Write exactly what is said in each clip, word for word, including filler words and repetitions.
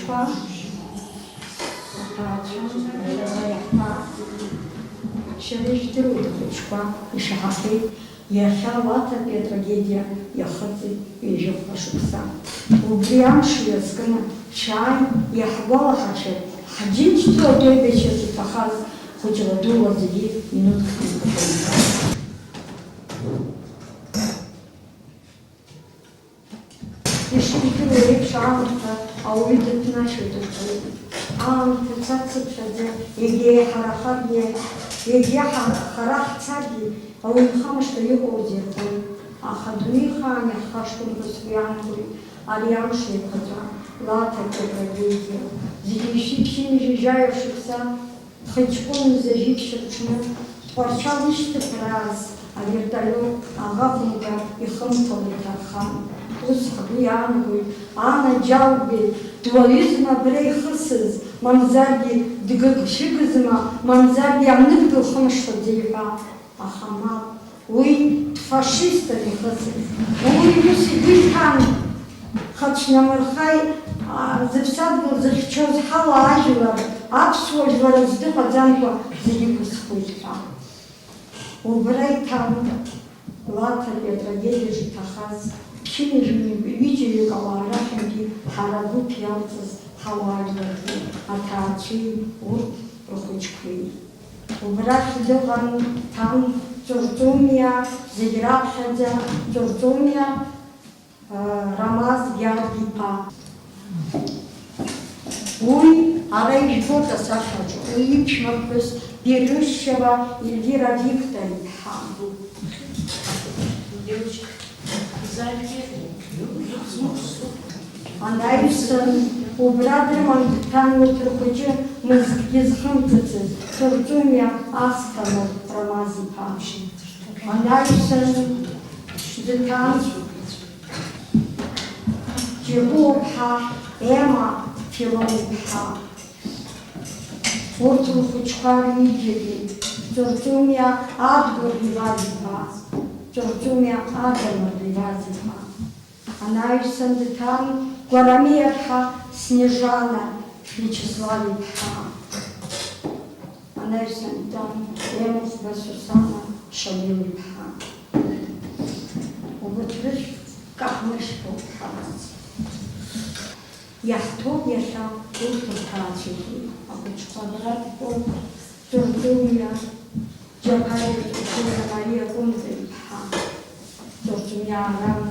Аҭаацәа, шәара иаҳҳәап, шәара ижәдыруеит, ахәыҷқәа, ишаҳахьеит иахьа Лаҭатәи атрагедиа иахыҵит ҩажәи хәба шықәса. Убри амш ҩазкны шәааи, иаҳгәалаҳаршәааит, ҳџьынџьтәылатә аибашьраҿы иҭахаз хәыҷла дула зегьы инудкыланы. Ишудыруа еиԥш, аамҭа ауаҩы дыԥнашәоит рҳәоит. Аамҭа цацыԥхьаӡа, егьа еиҳарахаргьы, егьа ҳа-, хара ҳцаргьы, ауаҩы ихамышҭуа иҟоузеи рҳәоит. Аха адунеихаан иаҳхашҭуам ҳәа сгәы иаанагоит ари амш еиқәаҵәа, Лаҭатәи атрагедиа. Зегьы ишәи ԥшьынҩажәи жәаҩа шықәса Хыҷкәын мза-жәибжь рыҽны Тҟәарчал ишьҭыԥрааз аверталиот аӷа хәымга ихымԥала иҭархан. Ус ҳгәы иаанагоит, анаџьалбеит, дуаҩызма абра ихысыз, мамзаргьы дгыгшьыгызма, мамзаргьы анык дылхымшаӡеи ҳәа. Аха мап, уи дфашистын ихысыз. Уи ус игәы иҭан. Хацәнамырхаи, а, зыԥсадгьыл зыхьчоз ҳауаажәлар, аԥсуа жәлар азы дыҟаӡамкәа зегьы гәысхуеит ҳәа. Убра иҭан Лаҭатәи атрагедиаҿы иҭахаз ԥшьынҩажәи ҩыџьаҩык ауаа рахьынтәи ҳара агәыԥ иалҵыз ҳауаажәларгьы, аҭаацәеи урҭ рхәыҷқәеи. Убрахь дыҟан Ҭан Ҵурҵумиа, зегь раԥхьаӡа Ҵурҵумиа, а, Рамаз Гьаргь-иԥа. Уи ара ижәбоит асахьаҿы, уи иԥшәмаԥҳәыс Берышьева Ельвира Виктор-иԥҳа. Анаҩсан убра дрыман дҭан урҭ рхәыҷы, мызкгьы зхымҭыцыз, Ҵурҵумиа Асҭамыр Рамаз-иԥа. Анаҩсан дҭан Џьабуаԥҳа Ема Филон-иԥҳа. Урҭ рхәыҷқәа рҩыџьагьы, Ҵурҵумиа Адгәыр Риваз-иԥа, Ҵурҵумиа Адамыр Риваз-иԥа. Анаҩсан дҭан Гәарамиаԥҳа Снежана Виачеслав-иԥҳа. Анаҩсан дҭан Ема хәба Сусана Шамил-иԥҳа. Убырҭ рышә каҳмышьҭроуп ҳарҭ. Иаҳҭоуп иахьа урҭ рҭаацәагьы, ахәыҷқәа абра дтәоуп, Ҭуртумиа, Џьаԥариа Ҭуртумиа, Мариа Кәынта-иԥҳа, Ҭуртумиа Арам,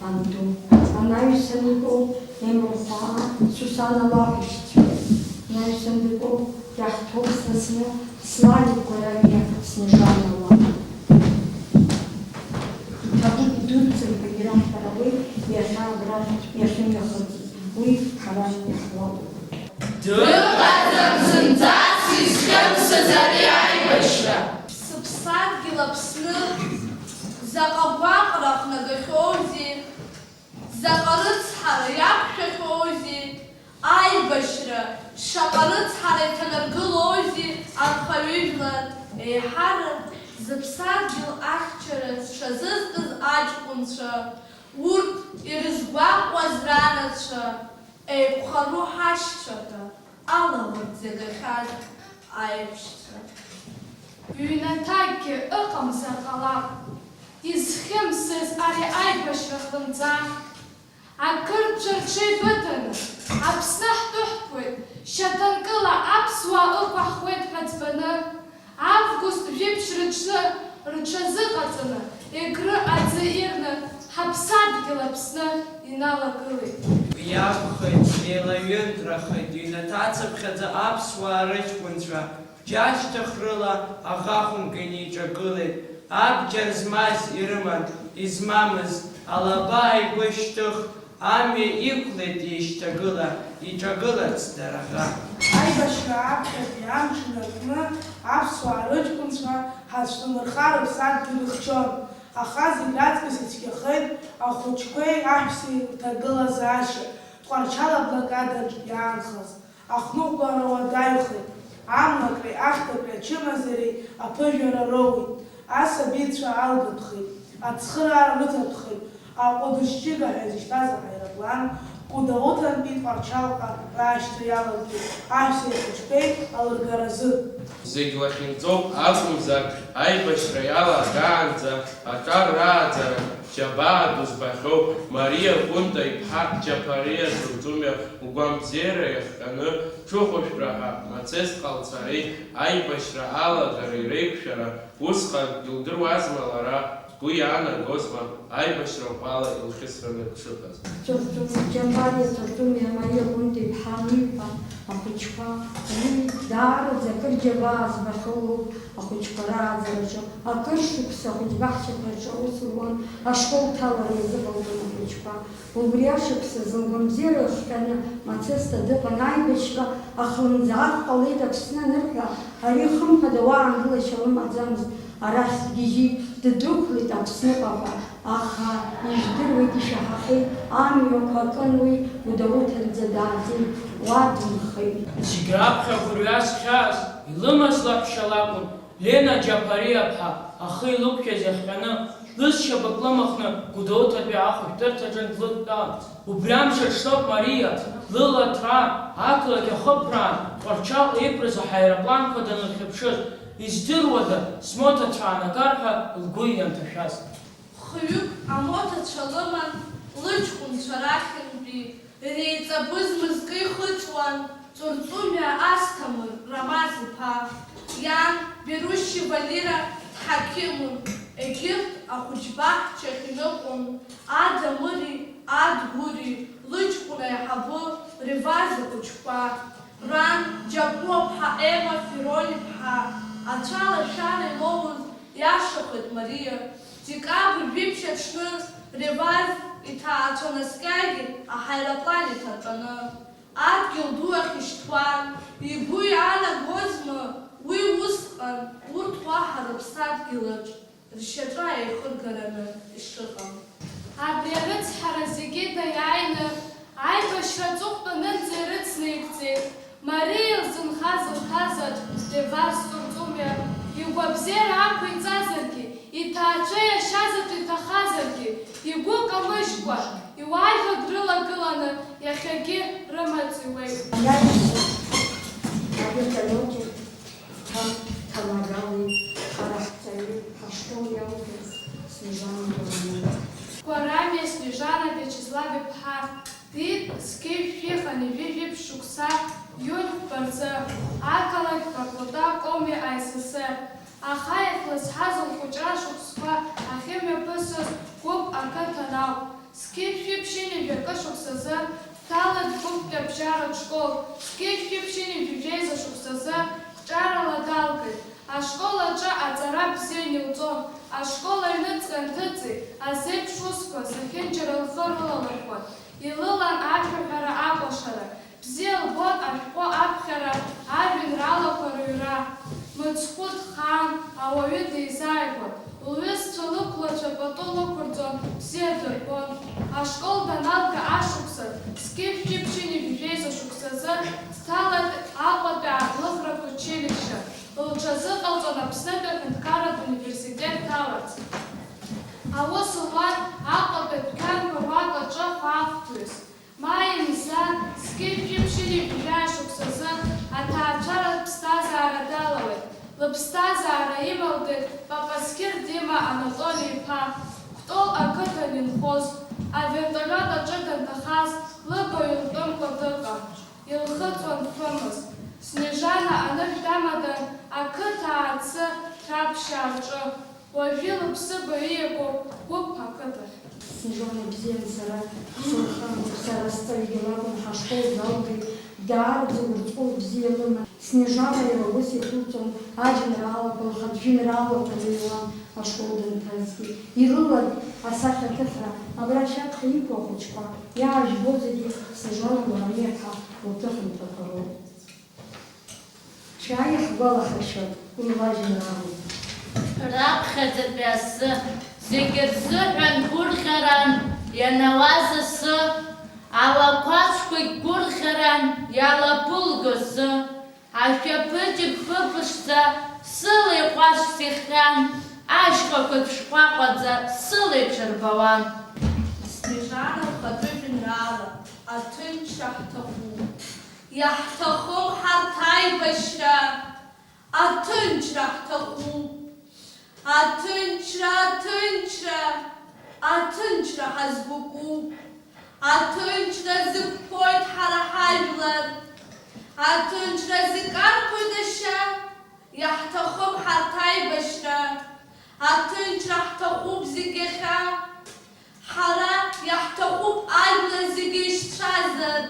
анду, анаҩсан итәоуп Емырхәаа Сусана лаҳәшьцәа, анаҩсан дтәоуп, иаҳҭоуп са зны Славик Гәарамиа Снежана лан. Иҭабуп идуӡӡан ҳәа ираҳҳәар ауеит, иахьа абра иахьымҩахыҵыз, уи ҳара иаҳуалуп. Дыҟаӡам зынӡас изхьымсыз ари аибашьра. Сыԥсадгьыл Аԥсны заҟа гәаҟра ахнагахьоузеи, заҟа рыцҳара иақәшәахьоузеи, аибашьра шаҟа рыцҳара иҭанаргылоузеи анхаҩыжәлар, еиҳарак зыԥсадгьыл ахьчара зҽазызкыз аҷкәынцәа, урҭ ирызгәаҟуаз ранацәа, еиқәхару ҳашьцәа ҳәа алаӷырӡ иагахьаз аиҳәшьцәа. Ҩнаҭакгьы ыҟамзар ҟалап, изхьымсыз ари аибашьра хлымӡаах. Ақырҭцәа рҽеибыҭаны, Аԥсны ҳтәы ҳтәуеит, шьаҭанкыла аԥсуаа ықәаҳхуеит ҳәа ӡбаны, август жәиԥшь рыҽны рҽазыҟаҵаны, Егры аӡы ирны, ҳаԥсадгьыл Аԥсны иналагылеит. Уи акәхеит, еилаҩынтрахеит, ҩнаҭацыԥхьаӡа аԥсуаа рыҷкәынцәа, бџьашьҭых рыла аӷа хәымга инеиҿагылеит, абџьар змаз ирыман, измамыз алаба ааигәа ишьҭых, амҩа иқәлеит еишьҭагыла, иҿагыларц дара аӷа. Аибашьра аԥхьатәи амш инаркны аԥсуаа рыҷкәынцәа ҳацәнымырха рыԥсадгьыл ихьчон, аха зегь раҵкыс ицәгьахеит ахәыҷқәеи аҳәсеи рҭагылазаашьа, Тҟәарчал аблокадаҿ иаанхаз. Ахныҟәгара уадаҩхеит, амлакреи ахьҭакреи ачымазареи аԥыжәара роуеит, асабицәа алгатәхеит, ацхыраара рыҵатәхеит, Аҟәыдыжьчыга ҳәа изышьҭаз аҳаирплан Гәдоуҭантәи Тҟәарчалҟа раашьҭра иалагеит аҳәсеи ахәыҷқәеи алыргаразы. Зегь лахьынҵоуп акәымзар, аибашьра иалагаанӡа аҿар рааӡара џьабаа ду збахьоу Мариа Гәында иԥҳа Џьаԥариа Ҵурҵумиа угәамҵзиара иахҟьаны ҽыхәышәтәра ҳәа мацест ҟалҵареи аибашьра алагареи реиқәшәара. Усҟан илдыруазма лара, сгәы иаанагозма аибашьра ӷәӷәала илхьысраны дшыҟаз? Ҵурҵумиа, Џьаԥариа Ҵурҵумиа Мариа Гәында иԥҳа Ниҳәа ахәыҷқәа, уи даараӡа акыр џьабаа збахьоу лоуп ахәыҷқәа рааӡараҿы. Акыр шықәса ахәыҷбаҳчақәа рҿы аус луан, ашкол ҭалара иазыҟалҵон ахәыҷқәа. Убри ашықәсазы лгәамбзиара лыхҟьаны Мацеста дыҟан аибашьра ахлымӡаах ҟалеит Аԥсны анырҳәа, ари хымԥада уаангылашьа лымаӡамызт, арахь дгьежьит, ддәықәлеит Аԥсныҟа ҳәа, аха ижәдыруеит, ишәаҳахьеит, амҩақәа акын уи, Гәдоуҭанӡа дааӡеит, уа дынхеит. Зегь раԥхьа гәырҩас хьаас илымаз лаҳәшьа лакәын. Лена Џьаԥариаԥҳа ахы илықәшәаз иахҟьаны, лызшьапык лымхны Гәдоуҭатәи ахәышәтәырҭаҿы длыдтәалан. Убри амш аҽноуп Мариа, лыла ҭраа, ақалақь ахыԥраан, Тҟәарчал еиқәырыз аҳаирпланқәа данырхьыԥшыз, издыруада, смоҭацәа аанагар ҳәа лгәы ианҭашәаз. Хҩык амоҭацәа лыман лыҷкәынцәа рахьынтәи. Реиҵбы змызкы ихыҵуан Ҵурҵумиа Асҭамыр Рамаз-иԥа, иан Берушьчи Валера дҳақьымын, егьырҭ ахәыҷбаҳчахь иныҟәон Адамыри Адгәыри лыҷкәын аиҳабы Реваз ихәыҷқәа. Ран Џьапуаԥҳа Ема Фирон-иԥҳа ацәалашәара илоуз иашахеит Мариа. Декабр жәиԥшь аҽны Реваз иҭаацәа наскьагьы аҳаирплан иҭаҵаны, адгьыл ду ахь ишьҭуан. Игәы иаанагозма уи усҟан урҭ уаҳа рыԥсадгьылаҿ ршьаҿа еихыргараны ишыҟам? Абри арыцҳара зегьы даиааины, аибашьра аҵыхәтәанынӡа ирыцны иқәҵеит. Мариа илзынхаз лҭазар, Реваз Ҵурҵумиа, игәабзиара ақәиҵазаргьы, иҭаацәа иашьазаҵә иҭахазаргьы, игәы камыжькәа, иуаажәлар дрылагыланы иахьагьы рымаҵ иуеит. Анаҩс авертолиоти ҭа-, ҭалагалеит ҳара ҳҵаҩы, ҳашкол иалгаз Снежана Гәарамиа. Гәарамиа Снежана Виачеслав-иԥҳа. Диит зқьи жәшәи хынҩажәи жәиԥшь шықәса июнь хәба рзы, ақалақь Воркута, Коми А С С Р. Аха иахьлызҳаз лхәыҷра шықәсқәа ахьымҩаԥысыз Гәыԥ ақыҭан ауп. Зқьи жәшәи ԥшьынҩажәи акы шықәсазы дҭалеит Гәыԥтәи абжьаратә школ, зқьи жәшәи ԥшьынҩажәи жәеиза шықәсазы ҳҿарала далгеит. Ашкол аҿы аҵара бзианы илҵон, ашкол аҩныҵҟа инҭыҵи, азеиԥш усқәа зехьынџьара лхы рылалырхуан, илылан ашәаҳәара, акәашара. Бзиа лбон ашәҟәы аԥхьара, ажәеинраалақәа рыҩра. Мыцхәы дхаан, ауаҩы дизааигәан, лҩызцәа лықәлацәа пату лықәырҵон, бзиа дырбон. Ашкол даналга ашықәса, зқьи жәшәи ԥшьынҩажәи жәеиза шықәсазы дҭалеит Аҟәатәи ааглыхратә училишьче. Лҽазыҟалҵон Аԥснытәи аҳәынҭқарратә университет дҭаларц. Аус луан Аҟәатәи адәқьанқәа руак аҿы хәаахәҭҩыс. Маи мза, зқьи жәшәи ԥшьынҩажәи жәаҩа шықәсазы аҭаацәаратә ԥсҭазаара далалеит. Лыԥсҭазаара ималдеит Папасқьыр Дима Анатоли-иԥа, Кәтол ақыҭан инхоз. Авертолиот аҿы данҭахаз лыбаҩ лтәымкәа дыҟам. Илхыҵуан фымыз. Снежана анышә дамадан, ақыҭа аацы раԥшьаа рҿы. Уажәы лыԥсыбаҩ ииагоуп Гәыԥ ақыҭахь. Снежана ибзиан сара сылхаан, сара сҵаҩгьы лакәын, ҳашкол далгеит, даараӡа гәырҵҟәыл бзиа лыман. Снежана иара ус ихылҵуан, ажәеинраалақәа, лхатә жәеинраалақәа лыҩуан ашкол данҭазгьы. Илылан асахьа аҭыхра, абра шьаԥхьа иқәу ахәыҷқәа, иаажәбо зегьы Снежана Гәарамиа-иԥҳа лҭыхымҭақәа роуп. Шәааи, иаҳгәалаҳаршәап уи лажәеинраала. Раԥхьаӡатәи асы, зегьы рзыҳәан гәырӷьаран ианауаз асы, алақәацәқәагь гәырӷьаран иалаԥылгоз асы, ашәаԥыџьаԥ ԥышӡа сыла иҟәашәӡа ихҟьан, ашьхақәа ҭшәҟәаҟәаӡа сыла иҽырбауан. Снежана лхатәы жәеинраала, аҭынчра ҳҭахуп. Иаҳҭахым ҳарҭ аибашьра, аҭынчра ҳҭахуп. Аҭынчра, аҭынчра, аҭынчра ҳазгәыкуп. Аҭынчра зықәԥоит ҳара ҳажәлар. Аҭынчра зыкарҭәоит ашьа. Иаҳҭахым ҳарҭ аибашьра, аҭынчра ҳҭахуп зегь иахьа. Ҳара иаҳҭахуп ажәлар зегьы ишцәазар,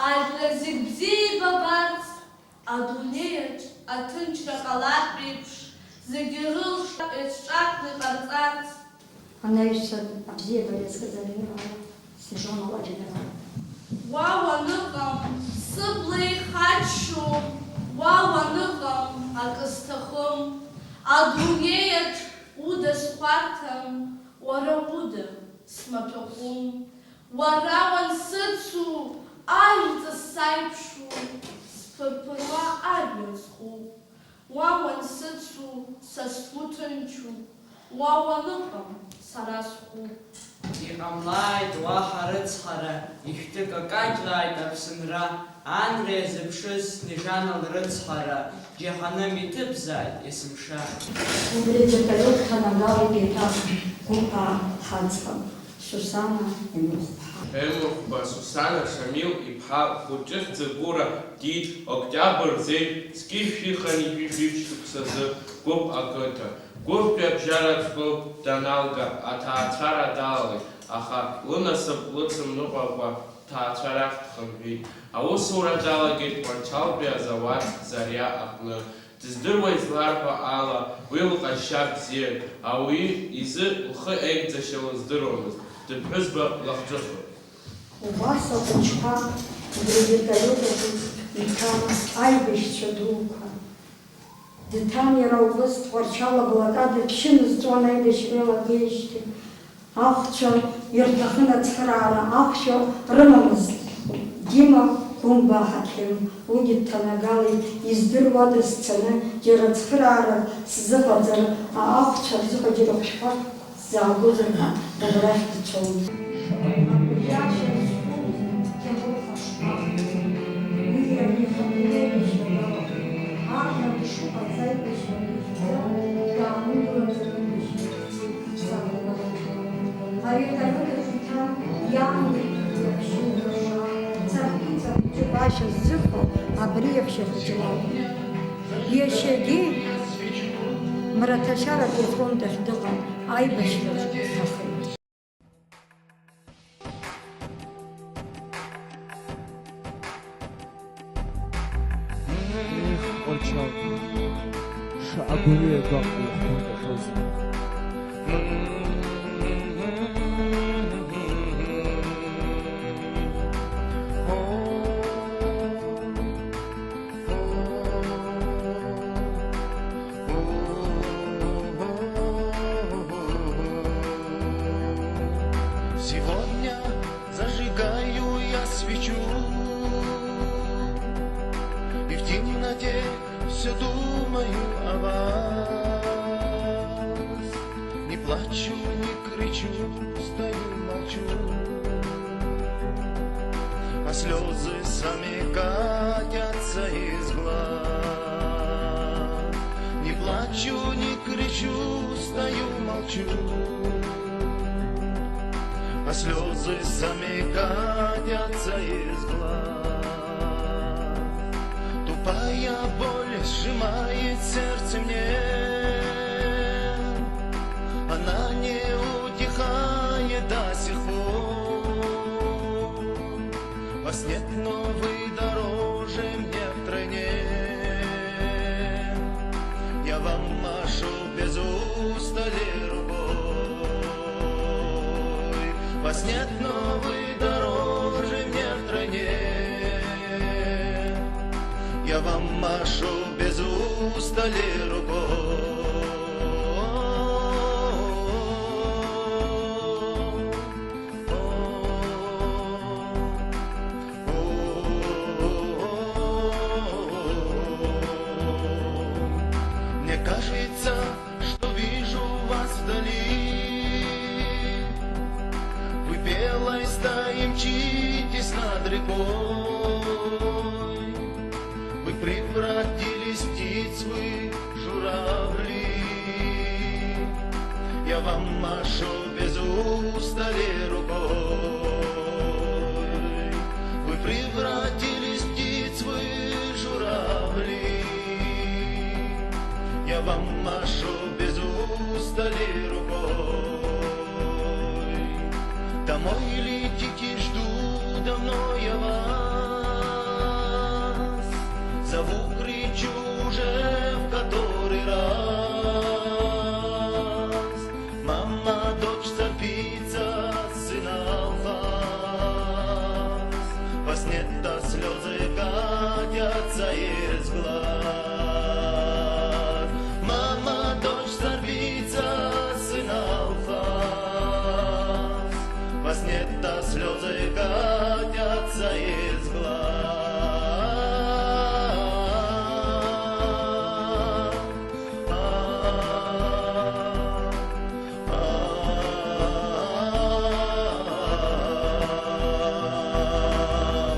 ажәлар зегь бзиа еибабарц, адунеиаҿ аҭынчра ҟалартә еиԥш, зегьы рылшо еицҿакны иҟарҵарц. Анаҩсан абзиабара иазкыз ажәеинраала, Снежана лажәеинраала. Уа уаныҟам, сыбла ихаччом, уа уаныҟам, акы сҭахым. Адунеиаҿ уда схәарҭам, уара уда смаҭәахәым. Уара уансыцу, ажәҵыс саиԥшу, сԥырԥыруа ажәҩан схуп. Уа уансыцу, са сгәы ҭынчуп, уа уаныҟам, сара схуп. Иҟамлааит уаҳа рыцҳара, ишәҭыкакаҷлааит Аԥсынра, анра иазыԥшыз Снежана лрыцҳара, џьаҳаным иҭыбзааит есымша. Убри егьырҭ аҩы ҭанагалеит еиҭах гәыԥаа ҳаӡӷаб. Сусана Емыхәԥҳа. Емыхәба Сусана Шамил иԥҳа хәыҷы хьӡы Гәыра Диит, октиабр зеижә, зқьи жәшәи хынҩажәи жәиԥшь шықәсазы гәыԥ ақыҭа. Гәыԥтәи абжьаратә школ даналга, аҭаацәара далалеит, аха лынасыԥ лыцымныҟәакәа ҭаацәарахь дхынҳәит. Аусура далагеит Тҟәарчалтәи азауад Зариа аҟны. Дыздыруа изларҳәо ала, уи лҟазшьа бзиан, ауаҩы изы лхы еигӡашьа лыздыруамызт, дыԥҳәызба лахҿыхын. Убас ахәыҷқәа убри егьырҭ аҩык аҿы иҭан аибашьцәа дуқәа. Дҭан иара убас Тҟәарчал аблокада ԥшьынызҵуан аибашьра иалагеижьҭеи. Ахәцәа ирҭахын ацхыраара, ахәшьа рымамызт. Дима Гәымба аҳақьым, уигьы дҭанагалеит, издыруада сцаны џьара цхыраара сзыҟаҵар, ахәцәа рзыҳәа џьара хәшәқәак сзаагозар ҳәа убрахь дцон. Абыржәы ашьа зқәу Ҭемыр Хашба, уи иара ихатәы иеибашьра далахәын, арра дшыҟаҵаибашьра ихьӡы даанымгылаӡакәа ишьҭахьӡеит. Аҩадара даҿиҭан, иаамҭа иаԥшьны дыршан, царкьы-царкьы башьа ззыҟоу абри иаҳәшьа хәыҷы лакәын. Иашьагьы мраҭашьаратәи афронт ахь дыҟан, аибашьраҿ дҭахеит. Ех, Тҟәарчал, шаҟа гәырҩа гәаҟ уахәҭоугахьоузеи! Сегодня зажигаю я свечу и в темноте всё думаю о вас. Не плачу, не кричу, стою, молчу, а слёзы сами катятся из глаз. Не плачу, не кричу, стою, молчу, а слёзы сами катятся из глаз. Тупая боль сжимает сердце мне, она не утихает до сих пор. Вас нет, но вы дороже мне втройне. Я вам машу без устали рукой. Вас нет, но вы дороже мне втройне. Я вам машу без устали рукой. Мне кажется, что вижу вас вдали. Вы белые Мчитесь над рекой, вы превратились в птиц, вы журавли. Я вам машу без устали рукой, вы превратились в птиц, вы журавли. Я вам машу без устали рукой. Домой летите, жду давно я вас. Зову, кричу уже в который раз. Мама, дочь, царапица, сын алхас. Во сне-то слезы катятся из глаз. Мама, дочь, царапица, сын алхас. Во сне-то слезы катятся из глаз.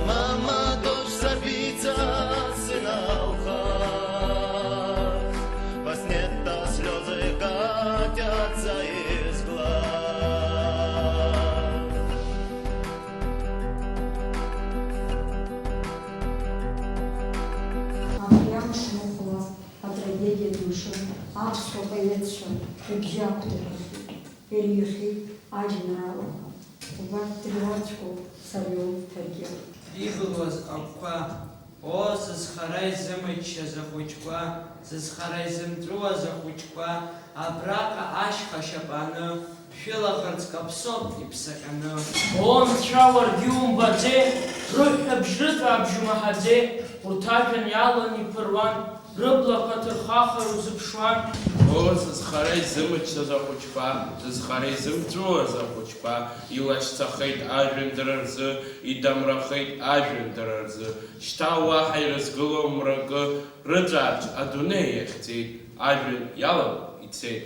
Мама, дочь, царапица, сын алхас. Во сне-то слезы катятся из глаз. Абри амш мыхәла атрагедиа ду мшын аԥсуа поетцәа рыбжьы ақәдыргахьеит, ирҩхьеит ажәеинраалақәа. Убарҭ дыруаӡәкуп Сарҩоу Ҭаркьыл. Ибылуаз агәқәа, оо, зызхара изымыччаз ахәыҷқәа, зызхара изымҵәуаз ахәыҷқәа, абраҟа ашьха шьапааны, бжәылаӷырӡ каԥсоуп иԥсаҟьаны. Оо, нцәа, уаргьы умбаӡеи, рыҳәҳәабжь рыҵәаабжь умаҳаӡеи, урҭ ажәҩан иалан иԥыруан, рыблақәа ҭырхаха ирзыԥшуан. Оо, зызхара изымыччаз ахәыҷқәа, зызхара изымҵәуаз ахәыҷқәа, илашьцахеит ажәҩан дара рзы, идамрахеит ажәҩан дара рзы. Шьҭа уаҳа ирызгылом мракы, рыҵәаабжь адунеи иахьӡеит, ажәҩан иалан ицеит.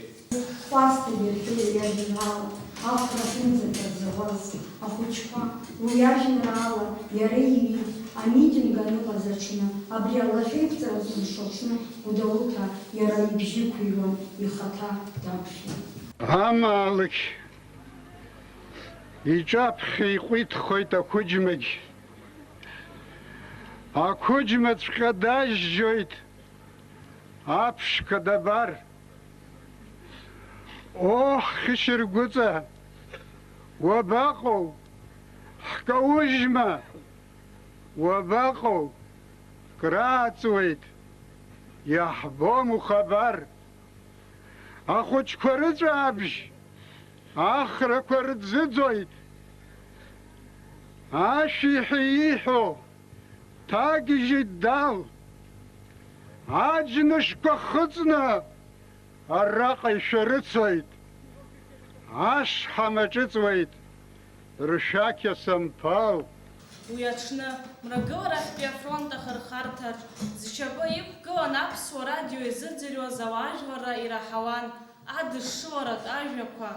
Кәасҭа Гергиа иажәеинраала Ахәра ахьынӡаҭарзаӷәаз ахәыҷқәа, уи иажәеинраала иара иҩит, амитинг аныҟаз аҽны, абри алахьеиқәҵара зылшо аҽны Гәдоуҭа иара ибжьы ықәыҩуан, ихаҭа даԥхьеит. Амаалықь иҿаԥхьа иҟәиҭхоит ақәыџьмагь. Ақәыџьмаҵәҟьа дажьжьоит аԥшқа дабар. Оҳ, Хьышьаргәыҵа, уабаҟоу? Ҳкаужьма, уабаҟоу? Крааҵуеит, иаҳбом ухабар. Ахәыҷқәа рыҵәаабжь ахрақәа рӡыӡоит. Ашәиҳәа ииҳәо ҭагьежьит Дал. Аџьнышқәа хыҵны араҟа ишәарыцоит. Ашҳам аҿыҵуеит ршәақь асамԥал. Уи аҽны, мрагыларахьтәи афронт ахырхарҭаҿ, зшьапы иқәгылан аԥсуа радио изыӡырҩуаз ауаажәларра ираҳауан адышшыларатә ажәақәа,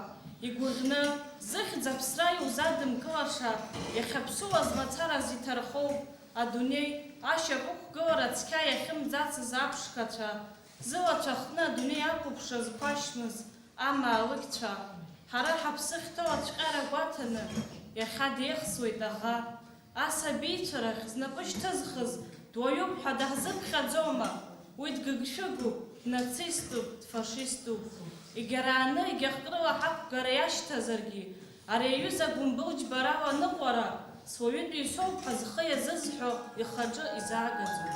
игәаӷьны, зыхьӡ аԥсра иузадымкылаша, иахьаԥсуаз мацараз иҭархоуп, адунеи, ашьапықәгылара цқьа иахьымӡацыз аԥшқацәа, зылацәа хны адунеи акәыԥшра зқәашьмыз амаалықьцәа, ҳара ҳаԥсы ахьҭоу ацәҟьара гәаҭаны, иахьа деихсуеит аӷа. Ас абеицәа рахь знапы шьҭызхыз дуаҩуп ҳәа даҳзыԥхьаӡома? Уи дгыгшәыгуп, днациступ, дфашиступ. Егьарааны егьахкрыла ҳақәгара иашьҭазаргьы, ари аҩыза гәымбыл џьбарала аныҟәара, суаҩытәыҩсоуп ҳәа зхы иазызҳәо ихаҿы изаагаӡом.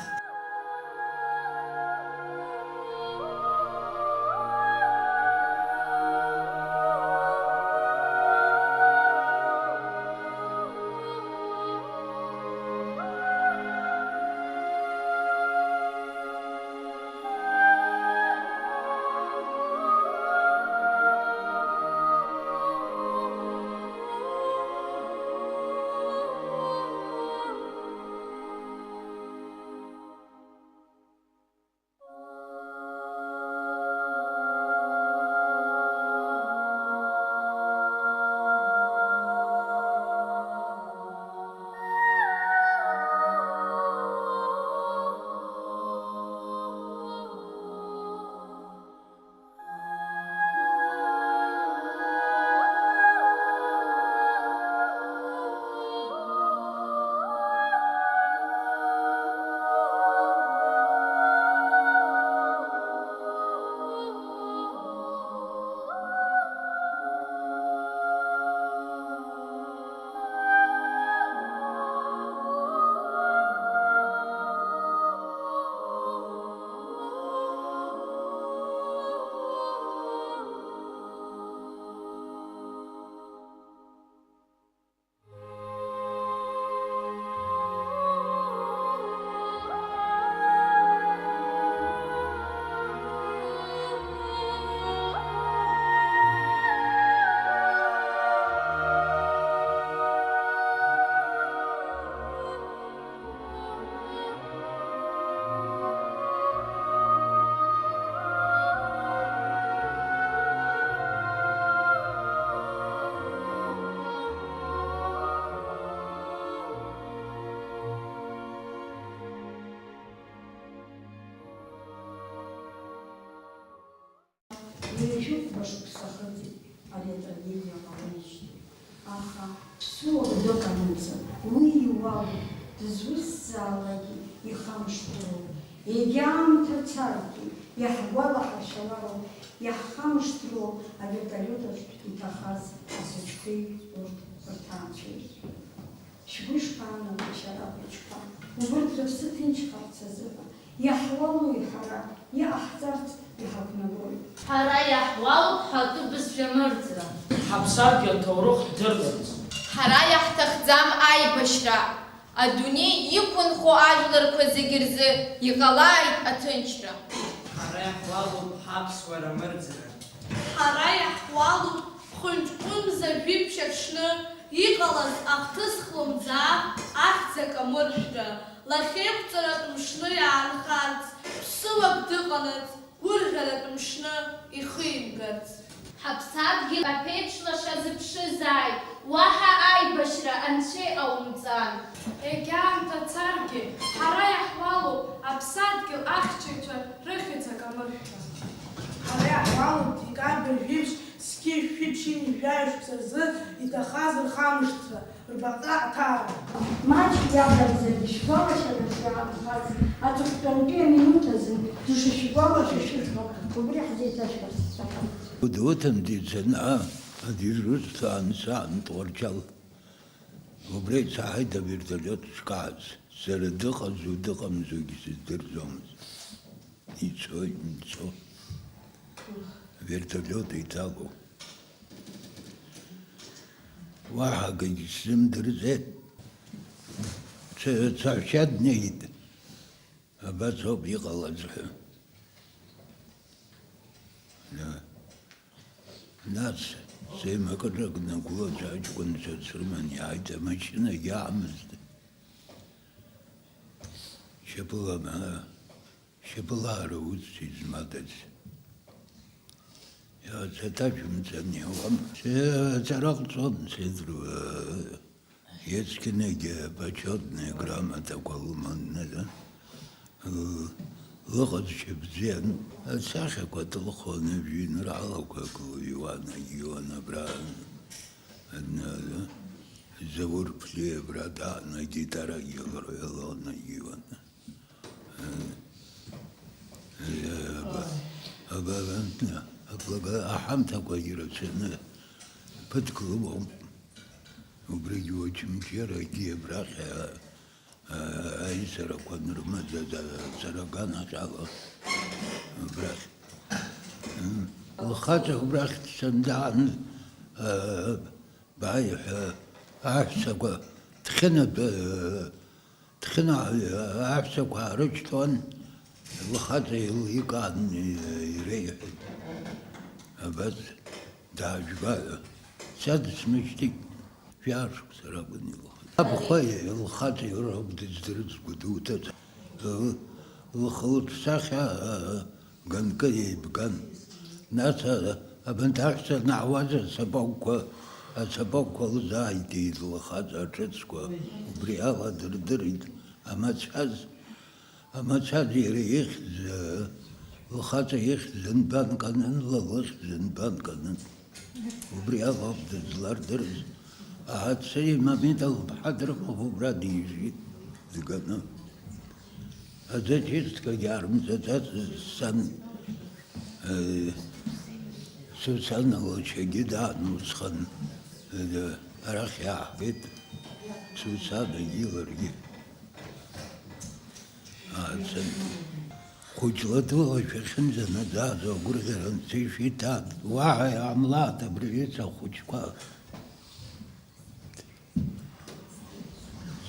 Ҩажәихәба шықәса ахыҵит ари атрагедиа ҟалеижьҭеи. Аха ԥсуак дыҟанаҵы, уи иуалуп, дызусҭзаалакгьы ихамышҭроуп. Егьа аамҭа царгьы, иаҳгәалаҳаршәалароуп, иаҳхамышҭроуп авертолиот ахьтә иҭахаз асыҷқәеи урҭ рҭаацәеи. Шәгәы ишԥаанагои, шәара ахәыҷқәа, убырҭ рыԥсы ҭынчхарц азыҳәа? Иаҳуалуи ҳара, иҟаҳҵарц иҳақәнагои? Ҳара иаҳуалуп ҳатәы бызшәа мырӡра. Ҳаԥсадгьыл аҭоурых ҳдыруеит. Ҳара иаҳҭахӡам аибашьра. Адунеи иқәынхо ажәларқәа зегь рзы иҟалааит аҭынчра. Ҳара иаҳуалуп ҳаԥсуара мырӡра. Ҳара иаҳуалуп хәынҷкәымза жәиԥшь аҽны иҟалаз ахҭыс хлымӡаах ахьӡ акамыршәра, лахьеиқәҵаратә мшны иаанхарц, ԥсуак дыҟанаҵ, гәырӷьаратә мшны ихимгарц. Ҳаԥсадгьыл аԥеиԥш лаша зыԥшызааит, уаҳа аибашьра анцәа иҟаумҵан. Егьа аамҭа царгьы, ҳара иаҳуалуп аԥсадгьыл ахьчаҩцәа рыхьӡ акамыршәра. Ҳара иаҳуалуп декабрь жәиԥшь зқьи жәшәи ԥшьынҩажәи жәаҩа шықәса рзы иҭахаз рхамышҭра, рбаҟа аҭаара. Маҷк иаҳәамзаргьы, шәгәалашәарахь иаанхаз аҵыхәтәантәи аминуҭ азын дышышәгәалашәо шәыӡбахә убри ҳзеиҭашәҳәарц сҭахын. Гәдоуҭантәи санаа, аӡәы ирусҭоу ансаан Тҟәарчал. Убра ицаҳаит авертолиот шкааз. Сара дыҟазу дыҟамзугьы сыздырӡомызт. Ицоит, мцо. Вертолиот иҭало. Уаҳа акгьы сзымдырӡеит. Ц-, саҳәшьа днеит. Абас ауп иҟалаз ҳәа. Да. Нас, сеимакырака нагәылацәа аҷкәынцәа срыман иааит, амашьынагьы аамызт. Шьапыла, ма, шьапылаара усс измадаз. Иаацәажәымҵан иауам. Се-, сара ҟҵон, сеидру-, есқьынагьы апочётные грамотақәа лыман, ы, лыҟазшьа бзиан. Асахьақәа ҭылхуан, жәеинраалақәак лыҩуан, агьиуан абра, ы, Заур Плиа абра даан, агитарагьы лырҳәалон, агьиуан. Аба-, аба-, аҳамҭақәа ирацәаны ԥыҭк лымоуп. Убригьы Очамчырагьы абрахь, а, а, аизарақәа анрымаз, а, сара аганахьала абрахь. Лхаҵа убрахь дцан даан, а, бааи ҳәа аҳәсақәа дхьынатәа, Дхьына аҳәсақәа аарышьҭуан, лхаҵа еиликаан иреиҳәеит, абас даажәга ҳәа. Са дысмышьҭит, жәаа шықәса ракәын илхыз. Абхәа лхаҵа иоуроуп дыздырыз Гәдоуҭа, лхылҿсахьа Ганкы еибган. Нас, а, абанҭ аҳәса анаауаз асапогқәа, асапогқәа лзааигеит лхаҵа аҿыцқәа, убри ала дырдырит амацәаз, амацәаз иара ихьӡ, лхаҵа ихьӡ нбанк анын, ла лыхьӡ нбанк анын. Убри ала ауп дызлардырыз. Аҳацеи Мамеда лыԥҳа дрыхәоуп убра дижит дганы. Азачистқәагьы аарымҵаӡацызт сан, э, Сусана лашьагьы даан усҟан, э, арахь иаҳгеит Сусанагьы ларгьы. Ааӡан. Хәыҷла-дула шәахьынӡанаӡааӡо агәырӷьара анцәа ишәиҭааит, уаҳа иаамлааит абри аҩыза ахәыҷқәа.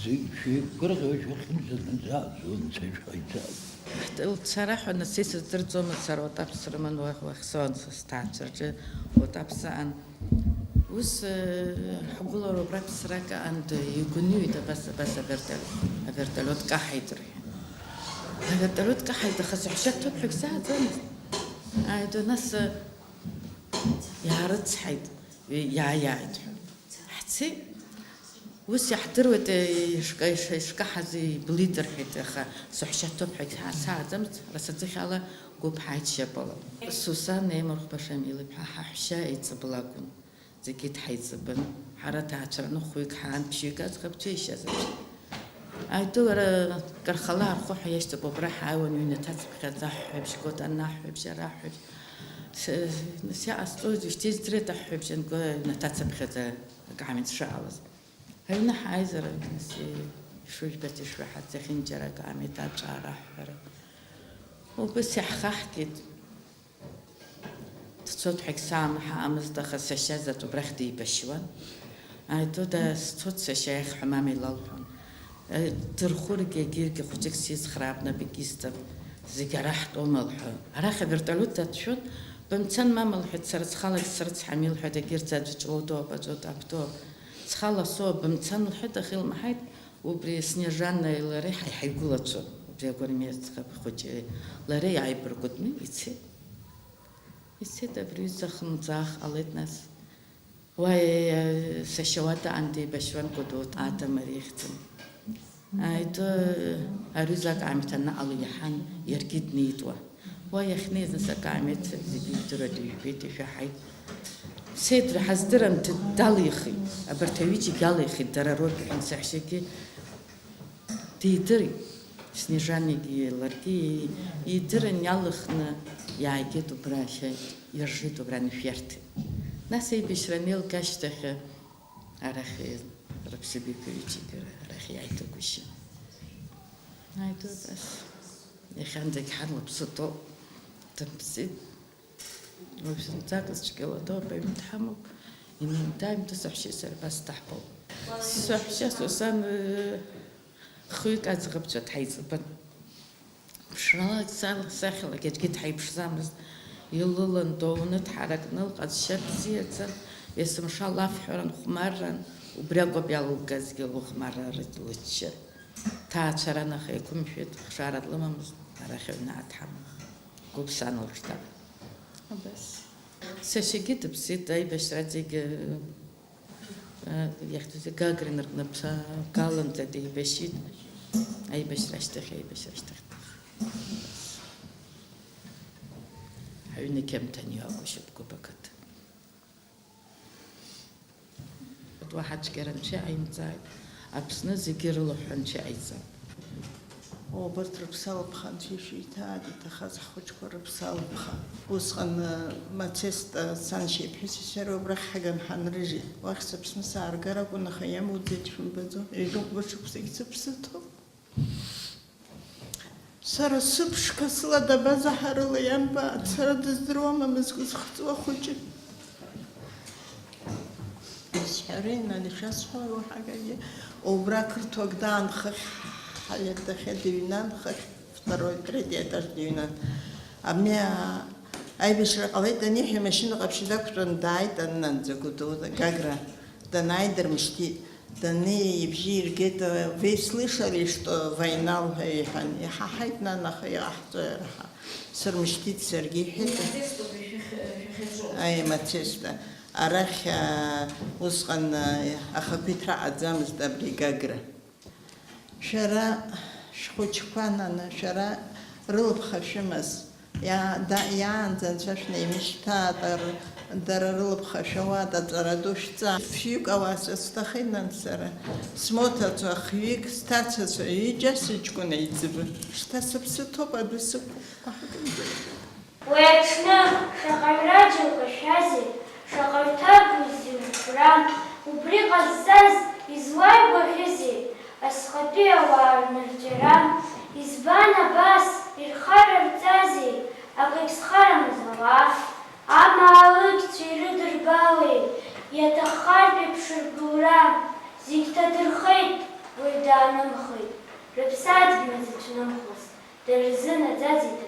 Зегь шәеигәырӷьо шәахьынӡанаӡааӡо анцәа ишәҟаиҵааит. Ҳҭ-, лцара ҳәа нас исыздырӡомызт, сара Отаԥ срыман уахь, уахь соуан са сҭаацәа рҿы, Отаԥ саан. Ус, э, ҳгәылара убра ԥсрак аан, игәныҩит, абас, абас авертолиот, авертолиот каҳаит рҳәан. Авертолиот каҳаит, аха саҳәшьа ҭыԥ ҳәа егьсаҳәаӡомызт. Ааит, нас, э, иаарыцҳаит, иааиааит ҳәа. Ҳцеит. Ус иаҳдыруеит, ишка-, ишка-, ишкаҳаз иблит рҳәеит, аха саҳәшьа ҭоуп ҳәа ҳасааӡамызт, рацәаӡыхьала гәыԥ ҳаит шьапала. Сусана Емырхәба Шамил-иԥҳа ҳаҳәшьа еиҵыбла акәын. Зегьы дҳаиҵыбын. Ҳара ҭаацәараны хәҩык ҳаан, ԥшьҩык аӡӷабцәа ишьазаҵә. Аидылара кархала архәы ҳәа иашьҭоуп, убра ҳааиуан ҩнаҭацыԥхьаӡа аҳәҳәабжь гот, ана аҳәҳәабжь, ара аҳәҳәабжь. С-, нас иҟасҵоз ишьҭеиздырит аҳәҳәабжь анго ҩнаҭацыԥхьаӡа акаамеҭ шаалаз. Аҩны ҳааизар, нас ишыжәбац ишраҳац зехьынџьара акаамеҭ аҿара аҳәҳәара. Убыс иаҳхаҳгеит. Дцот ҳәагь саамҳәаамызт, аха сашьа зат убрахь деибашьуан. Ааи, Дода, сцот сашьа иахь ҳәа мама илалҳәон. Дырхәыргьы, егьиргьы хәыҷык сицхраап, нап икьысӡап, зегь ара ҳтәоума лҳәон. Арахь авертолиот дацәшәон, бымцан, мама лҳәеит, сара схалагь срыцҳами лҳәеит, егьырҭ аӡә ҷлоу доуп, аӡәы тап доуп. Схала соуп, бымцан лҳәеит, аха илмаҳаит, убри Снежаннеи лареи ҳаи ҳаигәылацәон, убри агәырмиа ӡӷаб хәыҷи лареи ааибаргәыдны ицеит. Ицеит абри ҩыза хлымӡаах ҟалеит нас. Уа, сашьа уа даан деибашьуан Кәыдоу, Адамыр ихьӡын. Аиҭо ари закә аамҭа анаҟала иаҳан, иаргьы днеит уа. Уа иахьнеиз нас акаамеҭ зегьы ижәдыруа дыжәбеит, ишәаҳаит. Сеидра ҳаздырам, д-, далихит. Абарҭ аҩыџьагь алихит, дара роуп иҳәан, саҳәшьагьы дидырит. Снежанагьы ларгьы идырын, иалыхны иааигеит убра, ашьа иржит, убра анышә иарҭеит. Нас аибашьра анеилга ашьҭахь, арахь рыԥсыбаҩқәа ҩыџьагьы арахь иааиҭагәышьан. Ааигәа абас иахьанӡагь ҳан лыԥсы ҭоуп, дымԥсит. Уажә зынӡак зцәгьала ҭоуп, аҩны дҳамоуп, инеимда-ааимда саҳәшьеи сареи абас даҳбоуп. Саҳәшьа Сусан, э, хҩык аӡӷабцәа дҳаиҵбын. Ԥшралакь, сал-, сахьалакь аӡәгьы дҳаиԥшӡамызт. Илылан, доуны, дҳаракны, лҟазшьа бзиаӡан, есымша лафҳәаран, хәмарран, убри акәын иалылгазгьы лыхәмарра лычча. Ҭаацәаран, аха еиқәымшәеит, хшара длымамызт, арахь аҩны дҳаман. Гәыԥ сан лыҽҭан. Абас. Сашьагьы дыԥсит, аибашьра зегьы, э, иахьӡузеи, Гагрин рҟны ԥа-, галанӡа деибашьит. Аибашьра ашьҭахь, аибашьра ашьҭахь. Ҳаҩны қьамҭан иоагәышьап Гәыԥ ақыҭа. Уаҳа цәгьара анцәа иҟаимҵааит, Аԥсны зегьы рылыҳәҳәа анцәа иҟаиҵап. Убарҭ рыԥсалыԥха анцәа ишәиҭааит, иҭахаз ҳхәыҷқәа рыԥсалыԥха. Усҟан, э, Мацеста саншьа иԥҳәыси сареи убрахь ҳаган ҳанрыжьит. Уахь сыԥсны сааргар акәын, аха иамуӡеит, шәымбаӡо, ҩажәи хәба шықәсагь сыԥсы ҭоуп. Сара сыԥшқа сыла дабазаҳарыла иамбааит, сара дыздыруама мызкы зхҵуа хәыҷы? Исҳәарыи, нан, ишәасҳәауеи уаҳа акгьы? Убра ақырҭуа даанхахь, ҳаҩадахьы дыҩнан, хыхь, второй, третий этаж дыҩнан. Абни, а, аибашьра ҟалеит аниҳәа, имашьына ҟаԥшьы дақәтәан дааит, ананӡа Гәдоуҭа, Гагра данааи дырмышьҭит. Даннеи, ибжьы иргеит, вы слышали, что война лҳәа иҳәан, иҳаҳаит, нан, аха иҟаҳҵои ара ҳа? Сырмышьҭит саргьы, иҳәеит. Аи, Мацеста. Арахь, а, усҟан, а, ахақәиҭра аӡамызт абри Гагра. Шәара шәхәыҷқәа, нана, шәара рылыԥха шәымаз. Иа-, да-, иаанӡа анцәа шәнеимышьҭааит, ар-, дара рылыԥха шәауа, аҵара ду шәҵа. Фҩык ауаса сҭахеит, нан, сара. Смоҭацәа хҩык, сҭацацәа ҩыџьа, сыҷкәын аиҵбы. Шьҭа сыԥсы ҭоуп, адәы сықәуп. Уи аҽны шаҟаҩ раџьалкашәазеи, шаҟаҩ ҭабузи убра, убри ҟазҵаз излаигәаӷьызеи? Асҟатәи ауаа рнырҵәара, избан абас ирхарарҵазеи, акагь зхарамыз ауаа? Амаалықьцәа ирыдырбалеи, иаҭаххартә еиԥш рбылра, зегь ҭадырхеит, уаҩ даанымхеит, рыԥсадгьыл изацәнымхоз, дара рзы наӡаӡеит